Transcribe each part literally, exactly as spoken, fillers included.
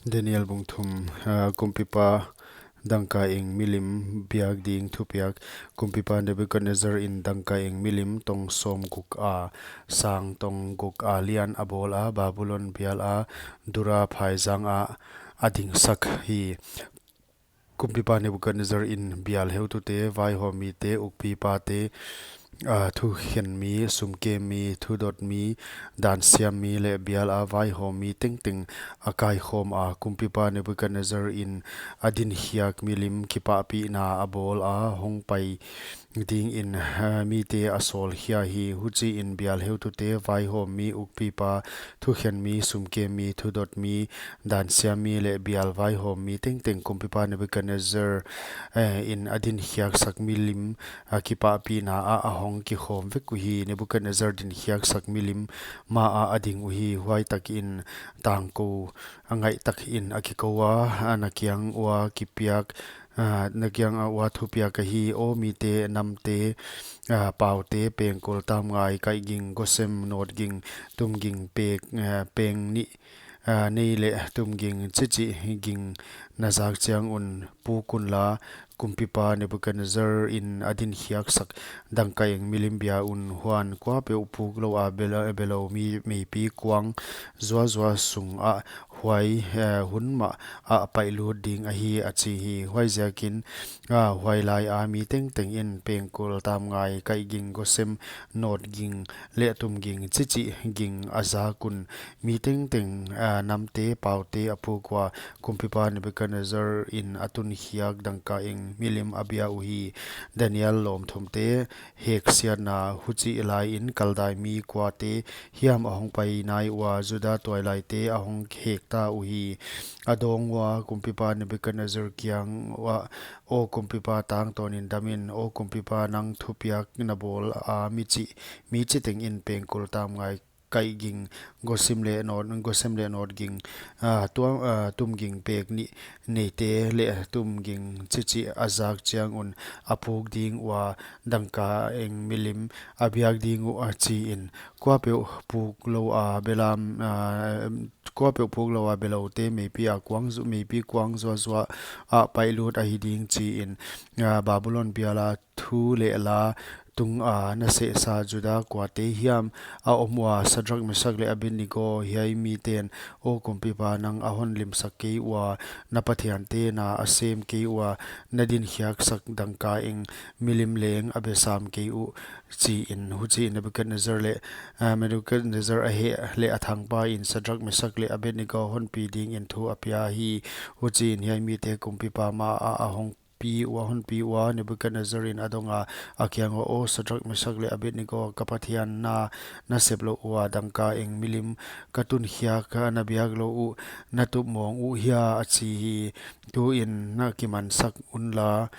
Daniel bung thum. Ah, Kumpipa dangkaeng milim biak ding thupiak. Kumpipa Nebukadnezzar in dangkaeng milim tong sawmguk a sang, tong guk a lian a bawl a, Babulon bial a Dura phaizang ah a dingsak hi. Kumpipa Nebukadnezzar in bial heutute, vaihawm mite, ukpipate, ah, thukhen mi, sumkem mi, thudot mi, dansiam mi leh bial a vaihawm mi tengteng a kaikhawm a. Kumpipa Nebukadnezzar in a dinkhiak milim kipahpihna a bawl a, hongpai dingin, ah, mite a sawlkhia hi. Huchiin bial heutute, vaihawm mi, ukpipa, thukhen mi, sumkem mi, thudot mi, dansiam mi leh bial vaihawm mi tengteng Kumpipa Nebukadnezzar, eh, in a dinkhiaksak milim, ah, kipahpihna ah a hong kikhawm vek uhi. Nebukadnezzar dinkhiaksak milim ma ah a ding uhi. Huai takin tangkou a ngaihtakin a kikou a, a na kiang ua kipiak, ah, na kiang ua thupiak ahi. Aw mite, namte, ah, paute, pengkul, tamngai, kaihging, gosem, nawtging, tumging, pek, ah, peng nih, ah, nei leh tumging chichih ging na zak chiang un puk unla, Kumpipa Nebukadnezzar in a dinkhiaksak dangkaeng milim bia un. Huan kuapeuh puk lou a bel-, belou mi, meipi kuang zuazua sung ah huai, eh, hun mah ah paihlut ding ahi, a chi hi. Huaiziakin, ah, huai lai a mi tengteng in pengkul, tamngai, kaihging, gosem, nawtging leh tumging chichih ging a zak un. Mi tengteng, ah, namte, paute a puk ua, Kumpipa Nebukadnezzar in a tunkhiak dangkaeng milim a bia uhi. Daniel lawmthumte heksiatna. Huchih laiin Kaldai mi kuate hiam a hongpai nai ua, Juda tuailaite a hong hekta uhi. A dawng ua Kumpipa Nebukadnezzar kiang uah, Aw Kumpipa, tangtawnin damin, aw Kumpipa, nang thupiak na bawl a mi chih, mi chiteng in pengkul, tamngai, kaihging, gosem leh nawt, gosem leh nawtging, ah, tuam, ah, tumging, pek nih neite leh tumging chichih a zak chiang un a puk ding ua, dangkaeng milim a biak ding uh, a chiin. Kuapeuh puk lou a belam, ah, kuapeuh puk lou a beloute meipi a kuang zu-, meipi kuang zuazua ah paihlut ahi ding, chiin. Ah, Babulon bial a thu leh la tung a na sehsa Juda kuate hiam a om ua, Sadrak, Mesak leh Abednego, hiai miten, aw Kumpipa, nang a hon limsak kei ua, na pathiante na a sem kei ua, na dinkhiaksak dangkaeng milim leng a besam kei uh, chiin. Huchiin Nebukadnezzar leh, ah, Nebukadnezzar a heh leh a thangpa in Sadrak, Mesak leh Abednego honpi dingin thu a pia hi. Huchiin hiai mite Kumpipa ma ah a hong pi ua, honpi ua. Nebukadnezzar in a dong a, a kiang uah, Aw Sadrak, Mesak leh Abednego, ka Pathian na, na sep lou ua dangkaeng milim ka tunkhiak na biak lou uh, na tup mawng uh hia, a chi hi. Tuin na kimansak unla,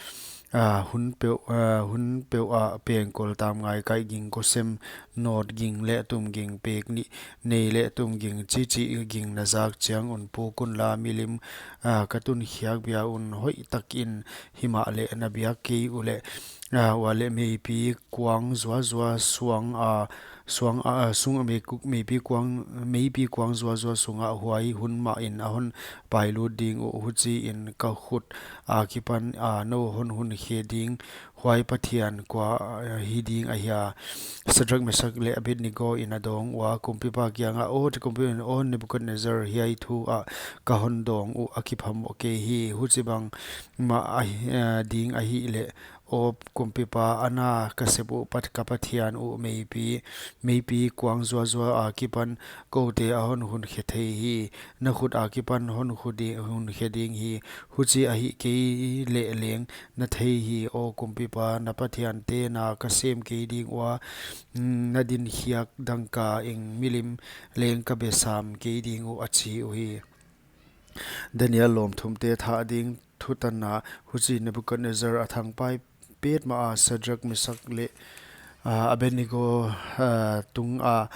ah, hun peuh, ah, hun peuh ah pengkul, tamngai, kaihging, gosem, nawtging leh tumging, pek nih nei leh tumging chichih ging na zak chiang un puk unla, milim, ah, ka tunkhiak bia un hoihtakin himahleh na biak kei uleh, ah, ua leh meipi kuang zuazua suang a, suang a, ah, sung a meiku-, meipi kuang, meipi kuang zuazua sung ah huai hun mah in a hon pailut ding uh. Huchiin ka khut akipan, ah, nou hon hun khe ding huai Pathian kua, ah, hi ding ahia? Sadrak, Mesak leh Abednego in a dawng ua, Kumpipa kiangah, Aw, Kumpipa, aw Nebukadnezzar, hiai thu ah ka hon dawng uh a kiphamoh kei hi. Huchibang mah ahi, ah, ding ahihleh, aw Kumpipa, a na ka sep uh, Pat-, ka Pathian uh meipi, meipi kuang zuazua akipan koute a hon hun khe thei hi. Na khut akipan hon hun di-, hun khe ding hi. Huchi ahih kei leh leng na thei hi, aw Kumpipa, na pathiante na ka sem kei ding ua, mm, na dinkhiak dangkaeng milim leng ka besam kei ding uh, a chi uhi. Daniel lawmthumte thah ding thutanna. Huchiin Nebukadnezzar a thangpai petmah a Sadrak, Mesak leh, ah, Abednego, ah, tung ah,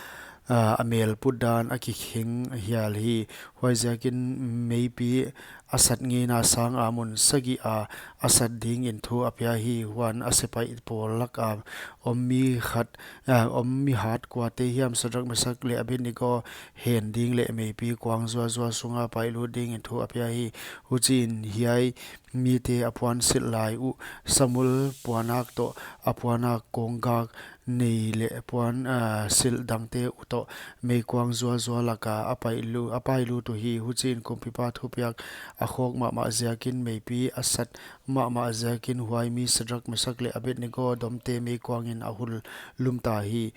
ah, a mel putdan a kikheng hial hi. Huaiziakin meipi a sat ngeina sanga mun sagih a a sat dingin thu a pia hi. Huan a sepaih pawl laka om mi khat, ah, om mi hat kuate hiam Sadrak, Mesak leh Abednego hen ding leh meipi kuang zuazua sunga paihlut dingin thu a pia hi. Huchiin hiai mite a puan silh lai uh, samul puanak toh, a puanak konggak nei leh puan, ah, silh dangte uh toh, meikuang zuazua laka a paihlu-, a paihlut uhi. Huchiin kumpipa thupiak a khawk mahmah ziakin, meipi a sat mahmah ziakin, huai mi Sadrak, Mesak leh Abednego domte meikuangin a hul lumta hi.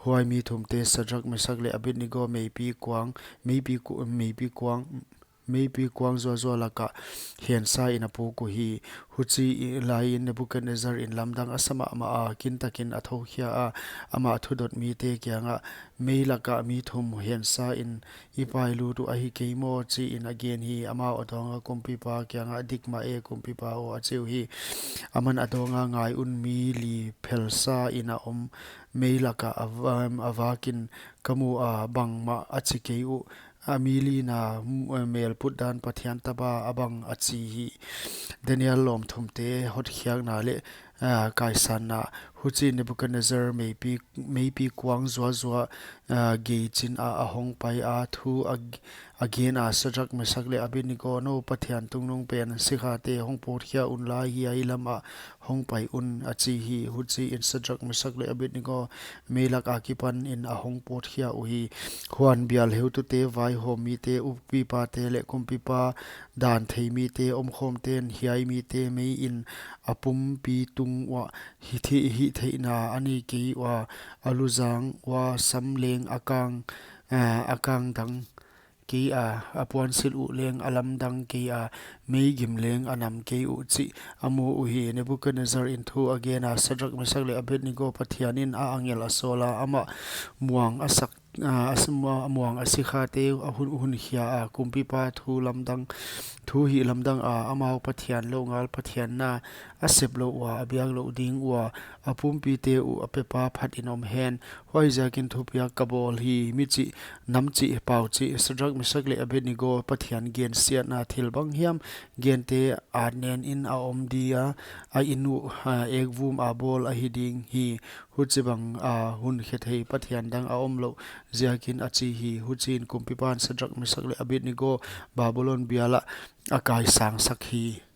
Huai mi thumte Sadrak, Mesak leh Abednego meipi kuang, meipi ku-, meipi kuang, meipi kuang zuazua laka hensa in a puk uhi. Huchi i-, laiin Nebukadnezzar in lamdang a sa mahmah a, kintakin a thoukhia a, amah thudot mite kiangah, "Mei laka mi thum hensa in i pailut uh ahi kei maw?" chiin a gen hi. Amau a dawnga kumpipa kiangah, "Dik mah e, kumpipa aw," a chi uhi. Aman a dawnga, "Ngai un, mi li phelsa in a om mei laka a va-, a vakin ka mu a, bangmah a chi kei uh. A mi lina, m-, mel putdan Pathian taba a bang," a chi hi. Daniel lawmthumte hotkhiakna leh, ah, kaisanna. Huchiin Nebukadnezzar meipi, meipi kuang zuazua, ah, geichin a, a hongpai a, thu a g-, a gen a, "Sadrak, Mesak leh Abednego, nou Pathian tungnungpen sikhate, hongpawtkhia unla, hiai lama hongpai un," a chi hi. Huchiin Sadrak, Mesak leh Abednego mei lak akipanin a hongpawtkhia uhi. Huan bial heutute, vaihawm mite, uppipate leh kumpipa dan thei mite omkhawmten hiai mite meiin a pumpi tung uah hihtheih, hihtheihna a nei kei ua, a luzang ua sam leng a kang, ah, a kang dang kei a, a puansilh uh leng a lamdang kei a, meigim leng a nam kei uh chih a mu uhi. Nebukadnezzar in thu a gen a, "Sadrak, Mesak leh Abednego, Pathianin a angel a sawl a, amah muang a sak, ah, a s-, mua-, muang a sikhate a hun, hunkhia a, kumpipa thu lamdang, thu hih lamdang a, amau Pathian loungal Pathian na a sep lou ua, a biak louh ding ua, a pumpite uh a pepa phatin om hen. Huaiziakin thupiak ka bawl hi, mi chih, nam chih, pau chih, Sadrak, Mesak leh Abednego Pathian gensiatna thil bang hiam gente at nenin a om dia, a in uh, ah, ekvum a bawl ahi ding hi. Huchibang a hun khe thei Pathian dang a om louh ziakin," a chi hi. Huchiin kumpipan Sadrak, Mesak leh Abednego Babulon bialah a kaisangsak hi.